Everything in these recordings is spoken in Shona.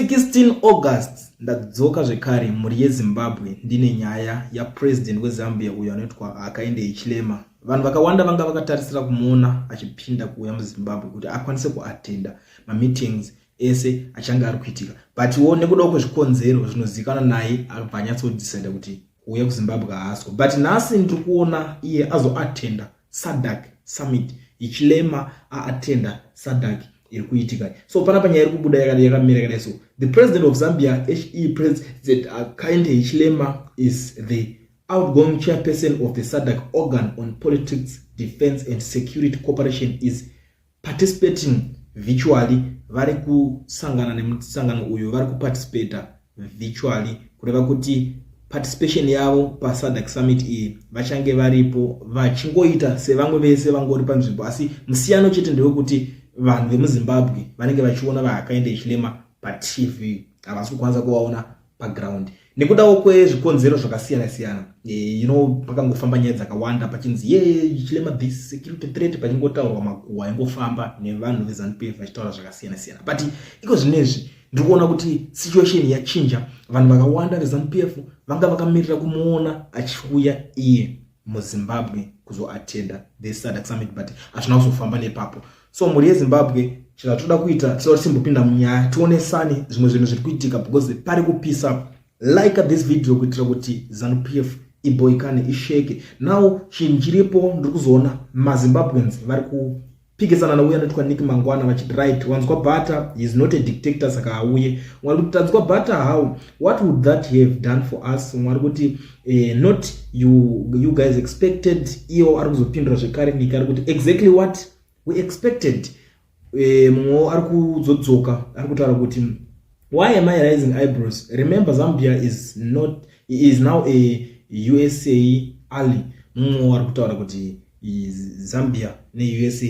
16 August ndadzoka zvekare mhuri yeZimbabwe ndine nyaya yapresident weZambia uyo anoitwa Hakainde Hichilema. Vanhu vakawanda vanga vakatarisira kumuona achipinda kuuya muZimbabwe kuti akwanise kuatenda mameetings ese achange ari kuitika, but wo nekudawo kwezvikonzero zvinozivikanwa naye akabva anyatsodecida kuti kuuya kuZimbabwe haaswa. But nhasi ndiri kuona iye azoatenda SADC summit. Hichilema aatenda SADC iri kuitika. So panapa nyaya iri kubuda yakamira yakadai. So the president of Zambia, he President Hakainde Hichilema, is the outgoing chairperson of the SADC organ on politics, defense and security cooperation, is participating virtually. Vari kusangana nemusangano uyu, vari kuparticipata virtually, kureva kuti participation yavo paSADC summit iyi vachange varipo vachingoita sevamwe vese vangori panzvimbo, asi musiyano chete ndewekuti vanhu vemuZimbabwe vanenge vachiona vaHakainde Hichilema paTV, havasi kukwanisa kuvaona paground nekudawo kwezvikonzero zvakasiyana siyana. Pakangofamba nyaya dzakawanda pachinzi ye Hichilema this security threat, pachingotaurwa makuhwa aingofamba nevanhu veZANU PF vachitaura zvakasiyana siyana. But iko zvinezvi ndiri kuona kuti situation yachinja. Vanhu vakawanda veZANU PF vanga vakamirira kumuona achiuya iye muZimbabwe kuzoatenda the SADC summit, but hazvina kuzofamba nepapo. So mhuri yeZimbabwe, zvatoda kuita, tinoda kuti timbopinda munyaya, tionesane zvimwe zvinhu zviri kuitika because pari kupisa. Like this video kuitira kuti ZANU PF iboikane, isheke. Now chinhu chiripo, ndiri kuzoona maZimbabweans vari kupikisana neuyo anoitwa Nick Mangwana vachiti, "Right, wanzwa bhata, he is not a dictator, saka auye." Mwari kuti, "Tanzwa bhata, how? What would that have done for us?" Mwari kuti, "Not you guys expected." Iwo ari kuzopindura zvekare Nick, ari kuti, "Exactly what we expected." Mumwewo ari kuzodzoka ari kutaura kuti, "Why am I raising eyebrows? Remember, Zambia is not is now a USA ally." Mumwewo ari kutaura kuti Zambia neUSA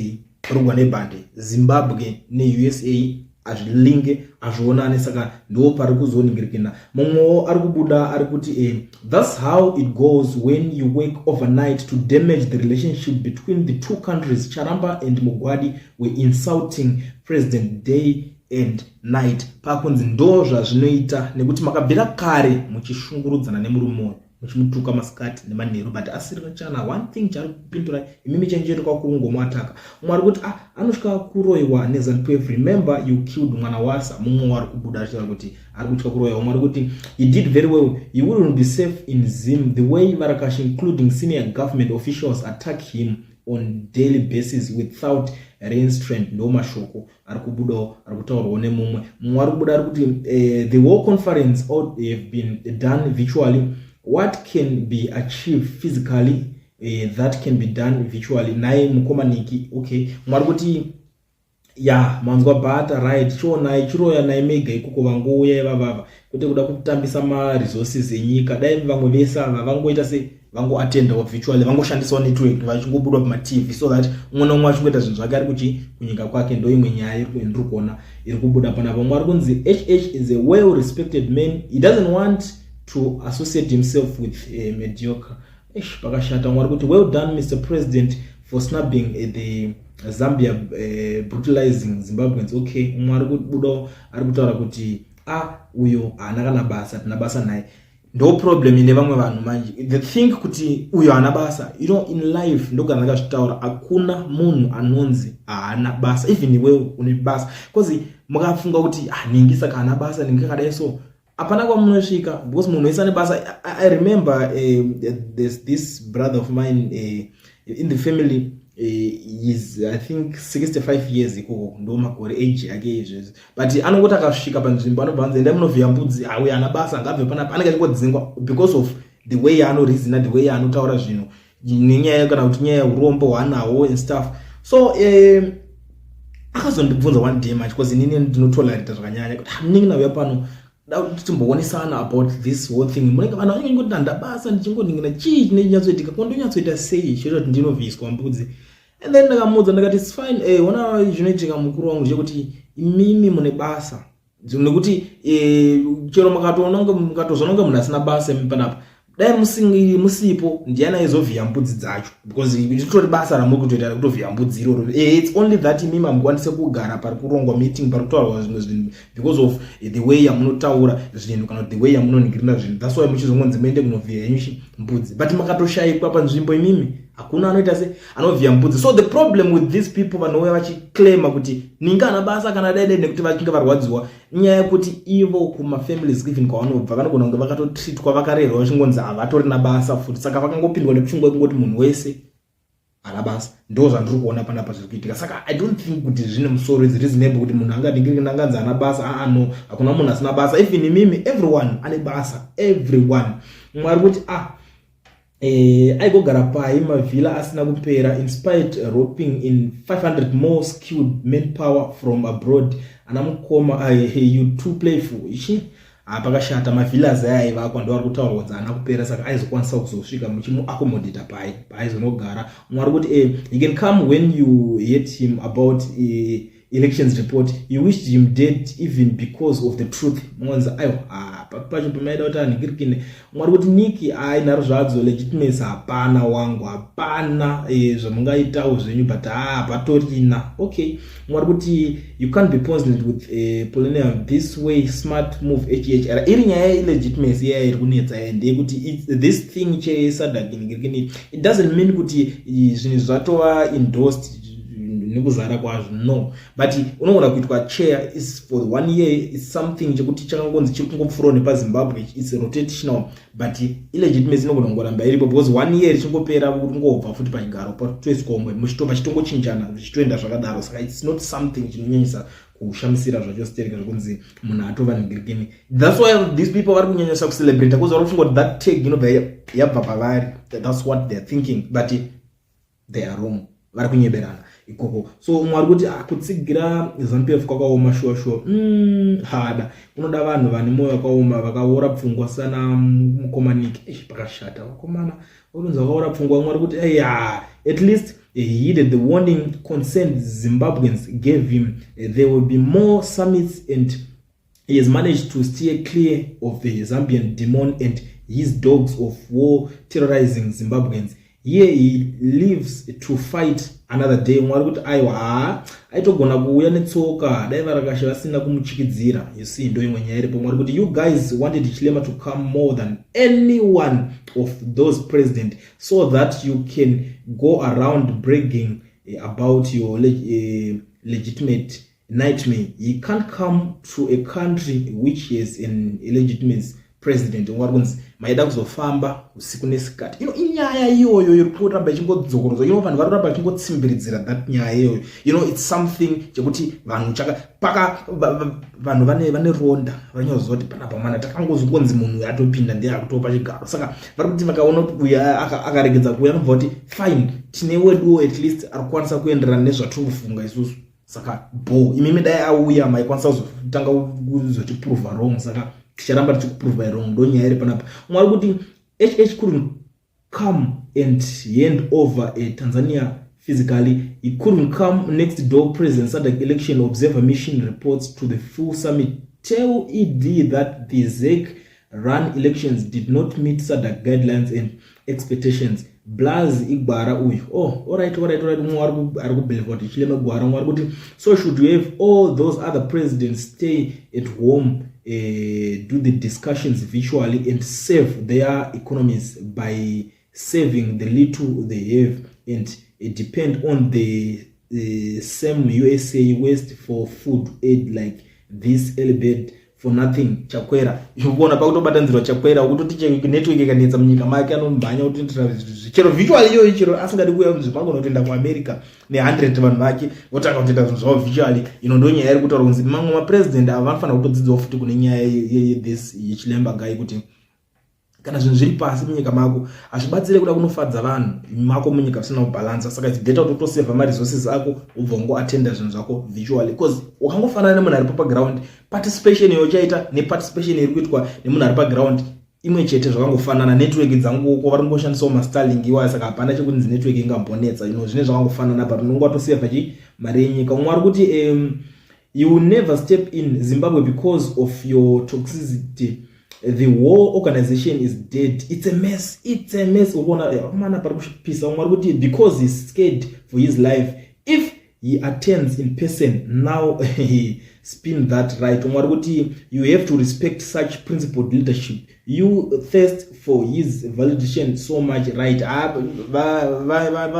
rugwa nebhande, Zimbabwe neUSA hazvilinge, hazvionani, saka ndo pari kuzoningirikina. Mumwewo ari kubuda ari kuti, "That's how it goes when you work overnight to damage the relationship between the two countries. Charamba and Mugwadi were insulting president day and night." Pakunzi ndo zvazvinoita nekuti makabvira kare muchishungurudzana nemurume uyu, muchimutuka masikati nemanheru, but asiri chana one thing chaari kupindura. Imimi chenjeri kwakungomuataka. Mumwe ari kuti, "Ah, anotya kuroyiwa neZANU PF. Remember you killed mwana wasa." Mumwe wari kubuda achitaura kuti ari kutya kuroyiwa. Mumwe ari kuti, "He did very well. He wouldn't be safe in Zim the way varakashi, including senior government officials, attack him on daily basis without restraint." Ndo mashoko ari kubudawo, ari kutaurwawo nemumwe. Mumwe ari kubuda ari kuti, "The whole conference ought have been done virtually. What can be achieved physically, that can be done virtually." Naye mukoma Nick, okay. Mumwe ari kuti, "Ya, manzwa bhata, right, chionai, chiroya mega ikoko, vangouya ivavava, kwete kuda kutambisa maresources enyika. Dai vamwe vese ava vangoita se vangoatendawo virtually, vangoshandisawo network, vachingobudwa pamaTV so that umwe naumwe achingoita zvinhu zvake ari kuchi kunyika kwake." Ndo imwe nyaya ndiri kuona iri kubuda panapa. Umwe ari kunzi, "HH is a well respected man. He doesn't want to associate himself with mediocre." Ish, pakashata. Umwe ari kuti, "Well done, Mr President, for snubbing the Zambia brutalizing Zimbabweans." Okay, umwe ari kubudawo ari kutaura kuti, "A ah, uyo haana kana basa, tina basa naye." Ndo problem ine vamwe vanhu manje, they think kuti uyo haana basa. In life, ndogara ndakazvitaura, hakuna munhu anonzi haana basa. Even iwewe une basa, because mukafunga kuti, "Ah, ningi saka haana basa, ningi akadai," so hapana kwamunosvika, because munhu wese ane basa. I remember there's this brother of mine in the family. Is I think 65 years ikoko, ndo makore age yake izvezvi, but anongoti akasvika panzvimbo anobva anzi, "Endai munovhiya mbudzi." Auya ana basa, angabve panapa, anenge achingodzingwa because of the way yaanoreasona, the way yaanotaura zvinhu, nenyaya kana kuti nyaya yeurombo hwaanawo and stuff. So akazondibvunza one day much, because inini ndinotolerata zvakanyanya, kuti, "Munenge nauya pano, da kuti timboonesana about this whole thing. Munenge vanhu vanenge ngoti handa basa, ndichingoningina chii chinonyatsoitika, ko ndonyatsoita sei choita kuti ndinovhiswa mbudzi?" And then ndakamuudza ndakati, "It's fine. Ona zvinoitika, mukuru wangu, chekuti imimi mune basa, nekuti chero mukatoona mukatozoona kunge munhu asina basa imi panapa." Dai musipo, ndiani aizovhiya mbudzi dzacho? Because ritori basa ramuri kutoita rekutovhiya mbudzi iroro. It's only that imimi hamukwanise kugara pari kurongwa meeting, pari kutaurwa zvimwe zvinhu, because of the way yamunotaura zvinhu kana the way yamunoningirira zvinhu. That's why muchizongonzi muende kunovhiya henyu mbudzi, but makatoshayikwa panzvimbo imimi, hakuna anoita se anovhiya mbudzi. So the problem with these people vanouya vachiclaima kuti ninga ana basa kana daidai, nekuti vachinge varwadziwa, inyaya yekuti ivo kumafamilies even kwavanobva vanogona kunge vakatotreatwa, vakarerwa vachingonzi havatorina basa futi. Saka vakangopindwa nepfungwa yekungoti munhu wese hana basa. Ndo zvandiri kuona panapa zviri kuitika. Saka I don't think kuti zvine musoro, is reasonable kuti munhu anganzi hana basa. Aa, no, hakuna munhu asina basa. Even imimi, everyone ane basa, everyone. Mumwe ari kuti, ah, aigogara pai mavhila asina kupera, in spite roping in 500 more skilled manpower from abroad? Ana mukoma, you too playful. Ichi hapakashata. Mavillas aya aivakwa ndo ari kutaurwa kunzi haana kupera, saka aizokwanisa kuzosvika muchimuaccommodata pai paaizonogara? Mumwe ari kuti, he can come when you hate him about elections report. You wished him dead even because of the truth. Mwanzi aiwa, pacho pamaida kuti anhingirikine. Mumwe ari kuti, Niki ai nharo zvadzo, legitimacy hapana wangu, hapana zvamungaitawo zvenyu, but hapatorina. Okay, mumwe ari kuti, you can't be poisoned with polonium this way. Smart move, hhr. Iri nyaya yeillegitimacy iya iri kunetsa iya ndeyekuti this thing cheSADC nhingirikini, it doesn't mean kuti zvinhu zvatova endorsed nekuzara kwazvo, no. But unogona kuitwa chair is for one year, is something chekuti chakangonzi chiri kungopfuurawo nepaZimbabwe, it's rotational, but illegitimacy inogona kungoramba iripo because one year richingopera, ringobva futi pachigaro, patoiswa umwe, vachitongochinjana, zvichitoenda zvakadaro. Saka it's not something chinonyanyisa kushamisira zvacho stereka zvekunzi munhu atova ningirikini. That's why these people vari kunyanyisa kucelebrata, because vari kufunga kuti that tag inobva yabva pavari. That's what they are thinking, but they are wrong, vari kunyeberana ikoko. So umwe ari kuti, ah, kutsigira ZANU PF kwakaoma shuwa shuwa. Hada kunoda vanhu vane mwoyo wakaoma, vakaora pfungwa sana mukomaniki. Pakashata, vakomana vakunzi vakaora pfungwa. Umwe ari kuti, ya, at least he heeded the warning concerned Zimbabweans gave him. There will be more summits and he has managed to steer clear of the Zambian demon and his dogs of war terrorizing Zimbabweans. Here he lives to fight another day. Mumwe ari kuti, aiwa, haa, aitogona kuuya netsoka dai varakasha vasina kumuchikidzira. You see, ndo imwe nyaya iripo. Mumwe ari kuti, you guys wanted Hichilema to come more than any one of those president so that you can go around bragging about your legitimate nightmare. He can't come to a country which has an illegitimate president. Vari kunzi maida kuzofamba usiku nesikati. Ino inyaya iyoyo iri kuramba ichingodzokorodzwa. Vanhu vari kuramba vachingotsimbiridzira that nyaya iyoyo. It's something chekuti vanhu chaka paka vanhu vane ronda, vanyazoziva kuti panapa mana takangozongonzi munhu uyu atopinda, ndiye akutopa chigaro. Saka vari kuti vakaona kuti uyu akaregedza kuuya, anobva kuti fine, tine weduwo at least ari kukwanisa kuenderana nezvatiri kufunga isusu. Saka bo imimi dai auya, maikwanisa kuzotanga kuzotiprova wrong, saka ticharamba tichikuprova wrong. Ndo nyaya iri panapa. Umwe ari kuti, HH couldn't come and hand over a Tanzania physically. He couldn't come next door. President SADC election observer mission reports to the full summit. Tell ED that the ZEC run elections did not meet SADC guidelines and expectations. Blaz igwara uyu. Oh, alright. Mumwe ari kubelieva kuti Hichilema gwara. Mumwe ari kuti, so should we have all those other presidents stay at home, do the discussions virtually and save their economies by saving the little they have and depend on the same USA West for food aid like this early bird for nothing Chakwera. Ukuona pakutobatanzirwa Chakwera, ukutoti network ikanetsa munyika make, anomhanya kutoitira chero virtual iyoyo, chero asingadi kuuya kunzvimbo, angona kutoenda kuAmerica ne100 vanhu vake, votanga kutoita zvinhu zvavo virtually. Ino ndo nyaya iri kutaura kunzi mamwe mapresident ava vanofanira kutodzidzawo futi kune nyaya yethis yeChilemba guy, kuti kana zvinhu zviri pasi munyika mako, hazvibatsire kuda kunofadza vanhu mako munyika zvisina kubhalansa. Saka it's better kuti utosevha maresources ako, ubva ungoatenda zvinhu zvako virtually, because wakangofanana nemunhu aripo paground. Participation yochaita neparticipation iri kuitwa nemunhu ari paground imwe chete, zvakangofanana. Network dzanguko vari kungoshandisawo maStarlink iwayo, saka hapana chekunzi network ingambonetsa. Zvine zvakangofanana, but unonge watosevha chi mari yenyika. Umwe ari kuti, you will never step in Zimbabwe because of your toxicity. The whole organization is dead. It's a mess, it's a mess. Uri kuona mana pari kupisa. Umwe ari kuti because he's scared for his life if he attends in person now. Spin that right. Umwe ari kuti you have to respect such principled leadership. You thirst for his validation so much, right? Ah,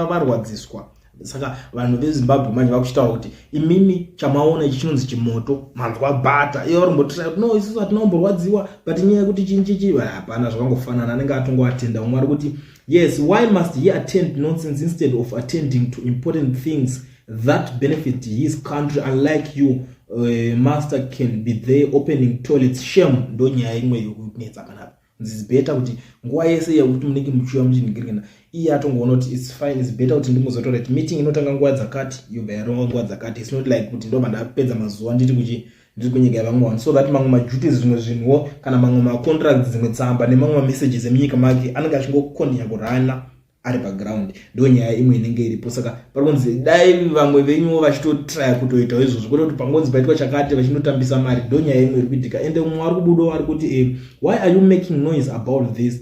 varwadziswa. Saka vanhu veZimbabwe manje vakuchitaura kuti imimi chamaona ichi chinonzi chimoto, manzwa bhata. Ivo varimbotira kuti no, isusu hatina kumborwadziwa, but nyaya yekuti chinchichi hapana, zvakangofanana, anenge atongoatenda. Umwe ari kuti yes, why must he attend nonsense instead of attending to important things that benefit his country? Unlike you, master can be there opening toilets. Shame. Ndo nyaya imwe yokunetsa panapa. It's better kuti nguva yese yekuti munenge muchiuya muchinhingirikana, iye atongoona kuti it's fine, it's better kuti ndingozotaura kuti meeting inotanga nguva dzakati, yobva yaronga nguva dzakati. It's not like kuti ndobva ndapedza mazuva ndiri kuchi ndiri kunyika yevamwe vanhu, so that mamwe maduties, zvimwe zvinhuwo, kana mamwe macontracts, dzimwe tsamba nemamwe mamessages emunyika make anenge achingokontinya kurana ari paground. Ndo nyaya imwe inenge iripo. Saka pari kunzi dai vamwe venyuwo vachitotraya kutoitawo izvozvo, kwete kuti pangonzi paitwa chakati vachinotambisa mari. Ndo nyaya imwe iri kuitika. Ende mumwe ari kubudawo ari kuti why are you making noise about this?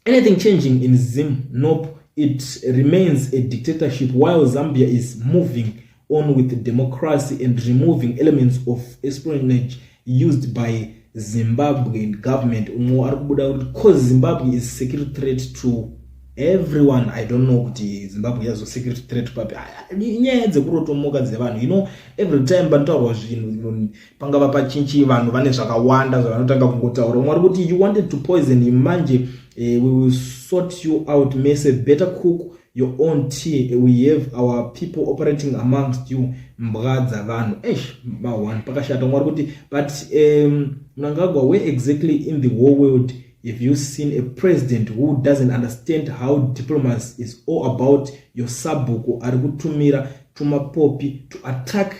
Anything changing in Zim? Nope, it remains a dictatorship while Zambia is moving on with democracy and removing elements of espionage used by Zimbabwean government. Umwe ari kubuda kuti cause Zimbabwe is security threat to everyone. I don't know kuti Zimbabwe yazo security threat papi. Inyaya dzekurotomoka dzevanhu. Every time panotaurwa zvinhu, pangava pachinchi, vanhu vane zvakawanda zvavanotanga kungotaura. Umwe ari kuti you wanted to poison him, manje we will sort you out mese. Better cook your own tea. We have our people operating amongst you, mbwa dzavanhu. Eish, ma1, pakashata. Umwe ari kuti but Mnangagwa, where exactly in the whole world have you seen a president who doesn't understand how diplomacy is all about? Your sabhuku ari kutumira tumapopi to attack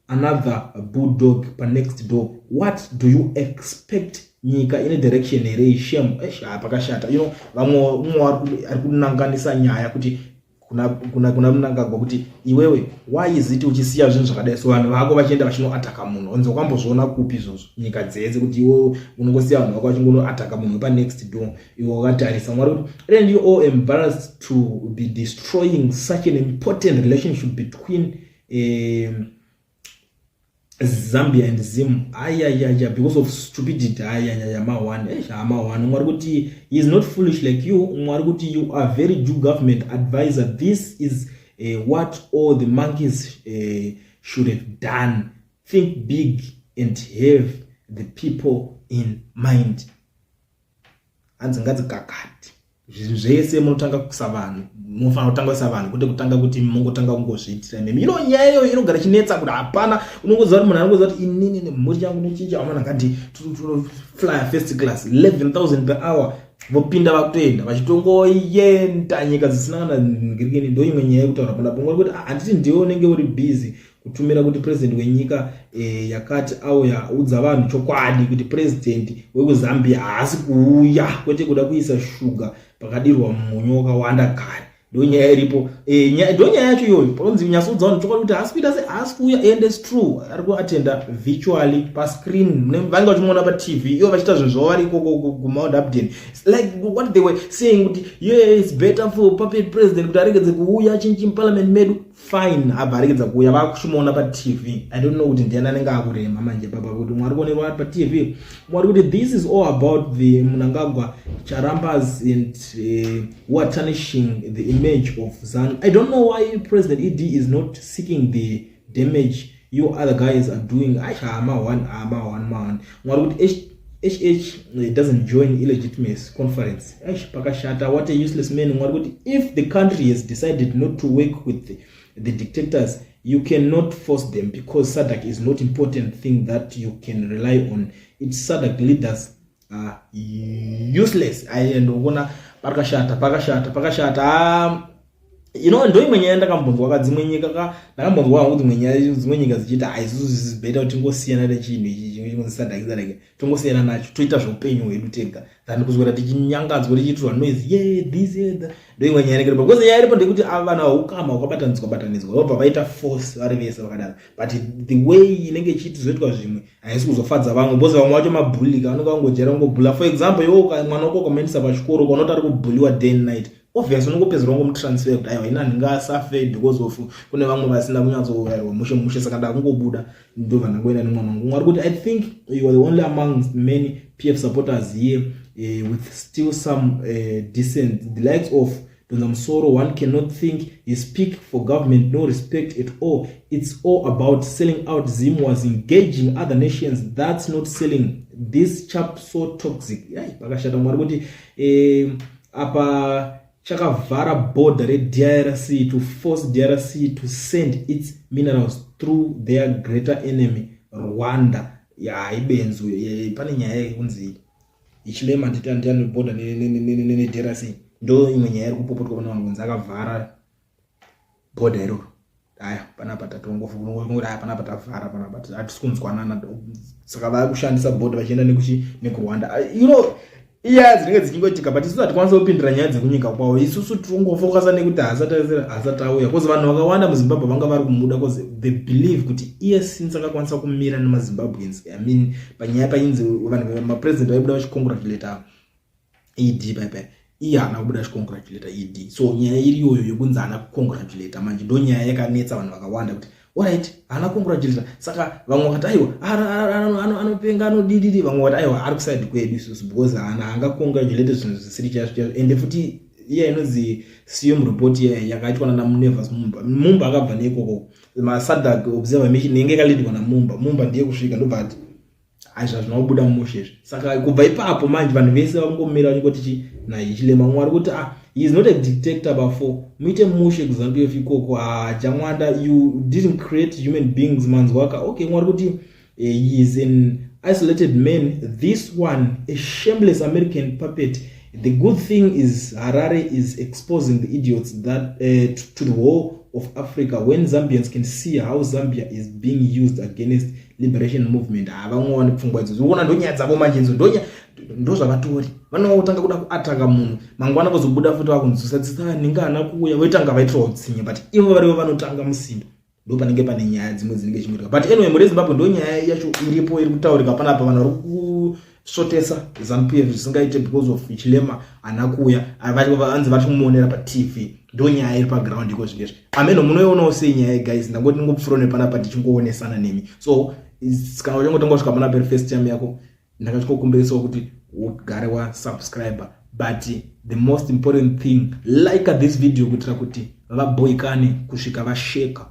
another bulldog panext door. What do you expect? Nyika ine direction here? Shame. Pakashata. Vamwe umwe ari kunanganisa nyaya kuti kuna Mnangagwa kuti iwewe, why is it uchisiya zvinhu zvakadai so, vanhu vako vachienda vachinoataka munhu? Onzi wakambozviona kupi izvozvo nyika dzese, kuti iwe unongosiya vanhu vako vachingonoataka munhu wepanext door, iwe wakatarisa? Mwari kuti and you all embarrassed to be destroying such an important relationship between Zambia and Zim. Ayayaya, because of stupidity. Ayayaya, ma1, eish, ma1. Mwari kuti he is not foolish like you. Mwari kuti you are very due government advisor. This is what all the monkeys should have done. Think big and have the people in mind. Hanzi ngadzikakati zvinhu zvese munotanga kuisa vanhu, munofanira kutanga kuisa vanhu, kwete kutanga kuti mungotanga kungozviitira memi. Nyaya iyoyo inogara ichinetsa kuti hapana unongoziva kuti munhu anongoziva kuti inini nemhuri yangu nechinji amana ngati fly first class, 11,000 per hour, vopinda vakutoenda vachitongoenda nyika dzisina kana ngirikini. Ndo imwe nyaya yekutaura panapo ngori kuti handiti ndiwe unenge uri busy kutumira kuti president wenyika yakati auya, udza vanhu chokwadi kuti president wekuZambia haasi kuuya, kwete kuda kuisa shuga pakadirwa munyu wakawanda kare. Ndo nyaya iripo, ndo nyaya yacho iyoyo. Panonzi nyatsoudza vanhu chokwadi kuti haasi kuita se haasi kuuya. And it's true, ari kuatenda virtually pascreen, vange vachimuona paTV, ivo vachiita zvinhu zvavo vari ikoko kuMount Hampden. Like what they were saying kuti yeah, it's better for puppet president kuti aregedze kuuya chinchi muparliament medu. Fine, abva aregedza kuuya, vakuchimuona paTV. I don't know kuti ndiani anenge akurema manje papa kuti mwari kuonerwa ari paTV. Mwari kuti this is all about the Mnangagwa charambas and who are tarnishing the image of ZANU. I don't know why President ED is not seeking the damage you other guys are doing. Acha, ama one, ama one, ma one. Mwari kuti HH doesn't join illegitimacy conference. Eish, pakashata. What a useless man. Mwari kuti if the country has decided not to work with the dictators, you cannot force them because SADC is not important thing that you can rely on. Its SADC leaders are useless. Ayendokuona pakashata, pakashata, pakashata. Ndo imwe nyaya ndakambonzwa ka, dzimwe nyika ndakambonzwa hangu dzimwe nyaya, dzimwe nyika dzichiti haisusu better kuti tingosiyana nechinhu ichi. chinonzi SADC, SADC tongosiyana nacho, toita zveupenyu hwedu tega than kuswera tichinyangadzwa, tichiitirwa noise, ye this, ye that. Ndo imwe nyaya inenge, because nyaya iripo ndekuti ava vanhu haukama hwakabatanidzwa batanidzwa, vobva vaita force vari vese vakadaro. But the way inenge ichiiti zoitwa zvimwe haisi kuzofadza vamwe, because vamwe vacho mabully ka, vanenge vangojera kungobully. For example, iwo mwana wako ukamuendesa pachikoro, ukaona ari kubulliwa day and night, obviously unongopedzera wangomutransfer kuti aiwa, ina handingasafe because of kune vamwe vasina kunyatsourayirwa mushe mushe, saka ndakungobuda, ndobva ndangoenda nemwana wangu. Mwari kuti, "I think you are the only among many PF supporters here with still some decent. The likes of Donza Musoro, one cannot think he speak for government. No respect at all. It's all about selling out. Zim was engaging other nations. That's not selling. This chap so toxic." Yai, pakashata. Mwari kuti apa chakavhara border reDRC to force DRC to send its minerals through their greater enemy, Rwanda. Yaibenzu. Pane nyaya yekunzi Hichilema ndiyani border neDRC. Ndo imwe nyaya iri kupopotwa pane vanhu kunzi akavhara border iroro. Aya, panapa tatongofunga, aya, panapa tavhara, panapa hatisi kunzwanana, saka vakushandisa border vachienda nekuchi nekuRwanda. Inyaya dzinenge dzichingoitika, but isusu hatikwanisi kupindira nyaya dzekunyika kwavo. Isusu tingofokasa nekuti haasati auya, because vanhu vakawanda muZimbabwe vanga vari kumuda, because they believe kuti iye since akakwanisa kumira nemaZimbabweans, I mean, panyaya painzi vanhu mapresident vaibuda vachicongratulata ED paipai, iye haana kubuda achicongratulata ED. So nyaya iriyoyo yekunzi haana kucongratulata manje ndo nyaya yakanetsa vanhu vakawanda kuti alright, haana congratulata. Saka vamwe vakati aiwa, anopenga, anodididi. Vamwe vakati aiwa, ari kuside kwedu isusu, because haana haangacongratulate zvinhu zvisiri chaizvo chaizvo. Ende futi iya inonzi CM report iya yakaitwa nana Nevers Mumba. Mumba akabva neikoko, maSADC observer mission inenge yakaleadwa naMumba. Mumba ndiye kusvika ndobva ati aizva zvinobuda mushe izvi. Saka kubva ipapo manje vanhu vese vangomira vachingoti chi naHichilema. Mwari kuti, "Ah, he is not a dictator bafo. Muite mushe kuZANU PF ikoko. Ah, Jamwanda, you didn't create human beings, manzwaka." Okay, Mwari kuti he is an isolated man, this one, a shameless American puppet. The good thing is Harare is exposing the idiots that to the whole of Africa. When Zambians can see how Zambia is being used against liberation movement." Havamwe vane pfungwa idzodzo. Uona, ndonyaya dzavo manje idzo, ndonya ndozvavatori. Vanotanga kuda kuataka munhu, mangwana vozobuda futi vakunzwisa tsitsa, ninge haana kuuya, voitanga vaitirwa utsinye, but ivo varivo vanotanga musindo. Ndo panenge pane nyaya dzimwe dzinenge chimboitika. But anyway, muri Zimbabwe, ndo nyaya yacho iripo iri kutaurika panapa. Vanhu vari kusvotesa ZANU PF zvisingaite because of Hichilema haana kuuya, vanzi vari kumuonera paTV. Ndo nyaya iri paground iko zvinezvi. Ameno munoionawo sei nyaya, guys? Ndangoti ndingopfuura nepanapa ndichingoonesa nemi. So kana uchangotanga kusvika panapa iri first time yako, ndakachikokumberisawo kuti ugare wasubscribe. But the most important thing, like this video kuitira kuti vaboikane kusvika vasheka.